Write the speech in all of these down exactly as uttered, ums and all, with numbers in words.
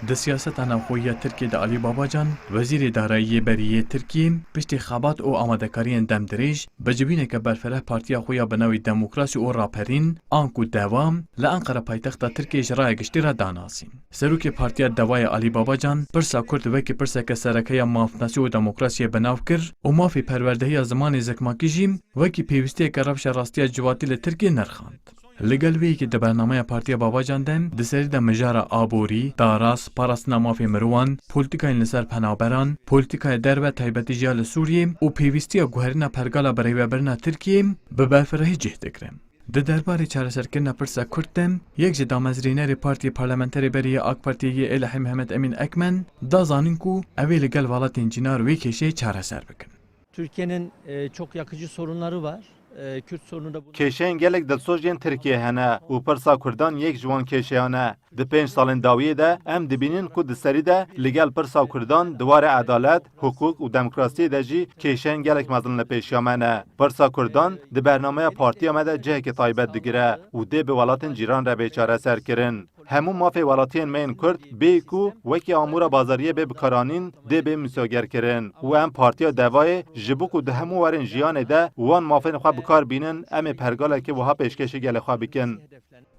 Di siyaseta navxweyî ya Tirkiyê de Alî Babacan, Wezîrê Darayî yê berî yê Tirkiyê, piştî xebat û amadekariyên demdirêj, bi civîneke berfireh partiya xwe ya bi navê Demokrasî û Raperîn, anku DEVA, li Enqere paytexta Tirkiyê ji raya giştî re danasîn. Serokê Partiya DEVAyê Alî Babacan, pirsa Kurd wekî pirseke sereke ya mafnasî û demokrasiyê bi nav kir û mafê perwerdehiya zimanê zikmakî jî wekî pêwîstiyeke rewşa rastiya civatî li Tirkiyê nirxand. Li gel vê yekê di bernameya Partiya Babacan de di serî de mijara aborî, daraz, parastina mafê mirovan, polîtîkayên li ser penaberan, polîtîkaya derve taybetî jî ya li Sûriyê û pêwîstiya guherîna pergala birêvebirina Tirkiyê bi berfirehî cih digire. Di derbarê çareserkirina pirsa Kurd de yek ji damezrînerê partiyê parlamenterê berî yê AK Partiyê yê Êlihê Mihemed Emîn Ekmen da zanîn ku ew ê li gel welatên cînar wê kêşeyê çareser bikin. Türkiye'nin e, çok yakıcı sorunları var. E, Kürt sorunu da bunun Kêşeyên gelek dilsoz yên Tirkiyê hene û pirsa Kurdan yek ji wan kêşeyan e. Di pênc salên dawiyê de em dibînin ku di serî de li gel pirsa Kurdan di warê edalet, hiqûq û demokrasiyê de jî kêşeyên gelek mezin li pêşiya me ne. Pirsa Kurdan di bernameya partiya me de cihekî taybet digire û dê bi welatên cîran re bê çareserkirin. Hemû mafê welatiyên me yên Kurd bê ku wekî amûra bazariyê bê bikaranîn dê bê mîsogerkirin û em Partiya DEVAyê ji bo ku di hemû warên jiyanê de wan mafên xwe bi kar bînin, em ê pergaleke wiha pêşkêşî gelê xwe bikin.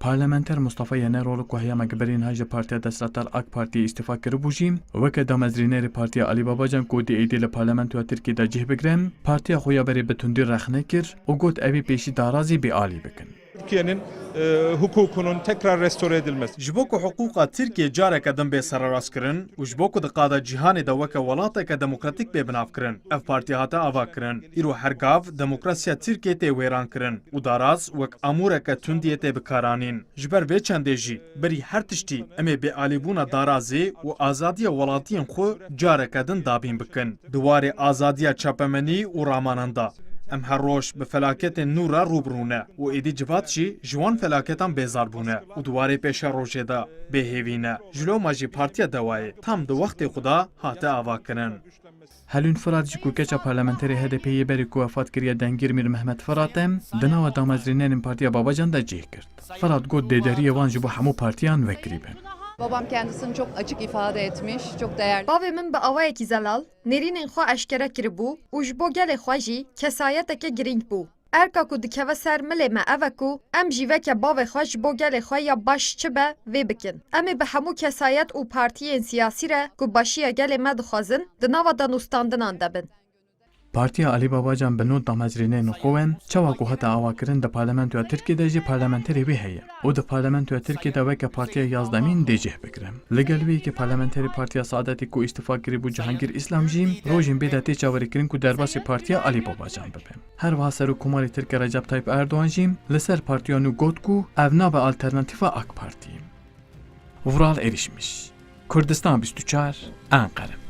Parlamenter Mustafa Yeneroglu ku heya me giberîn ha ji partiya desthilatdar AK Partiyê îstîfa kiribû jî, weke damezrînerê partiya Alî Babacan ku dê êdî li parlamentoya Tirkiyê de cih bigire, partiya xwe ya berê bi tundî rexne kir û got ew ê pêşî darazî bêalî bikin. Türkiye'nin e, hukukunun tekrar restore edilmesi. Ji bo ku hiqûqa Tirkiyê careke din bê sererastkirin û ji bo ku di qada cîhanê de weke welateke demokratîk bê binavkirin, ev partî hate avakirin. Îro her gav demokrasiya Tirkiyê tê wêrankirin û daraz wek amûreke tundiyê tê bikaranîn. Ji ber vê çendê jî, berî her tiştî, em ê bêalîbûna darazê û azadiya welatiyên xwe careke din dabîn bikin. Di warê azadiya çapemenî û ramananda, em her roj bi felaketên nû re rû bi rû ne û êdî civat jî ji wan felaketan bêzar bûne û di warê pêşerojê de bêhêvî ne. Ji loma jî Partiya DEVAyê tam di wextê xwe de hate avakirin. Helûn Firat jî ku keça parlamenterê HDP'ê yê berî ku wefat kiriye Dengîr Mîr Mehmet Firat e, di nava damezrînerên Partiya Babacan de cih girt. Firat got dêderiyê wan ji bo hemû partiyan wekirî be. Babam kendisini çok açık ifade etmiş, çok değerli. Bavê min bi awayekî zelal nêrînên xwe eşkere kiribû û ji bo gelê xwe jî kesayeteke girîng bû. Erka ku dikeve ser milê me ev e ku em jî weke bavê xwe ji bo gelê xwe ya baş çi be vê bikin. Em ê bi hemû kesayet û partiyên siyasî re ku başiya gelê me dixwazin, di nava danûstandinan de bin. Partiya Alî Babacan bi nod damezrînên xwe we, çawa ku hate avakirin di parlamentoya Tirkiyê de jî parlamenterê wê heye û di parlamentoya Tirkiyê de weke partiya yazdemîn dê cih bigire. Li gel vê yekê parlamenterê Partiya Saadetê ku îstîfa kiribû Cihangîr Îslam jî rojên bê de tê çaverêkirin ku derbasî partiya Alî Babacan bibe. Her wiha Serokkomarê Tirk Recep Tayyip Erdogan jî li ser partiya nû got ku ev nabe alternatîfa AK Partiyê. Vural Erişmiş, Kurdistan bîst û çar, Enqere.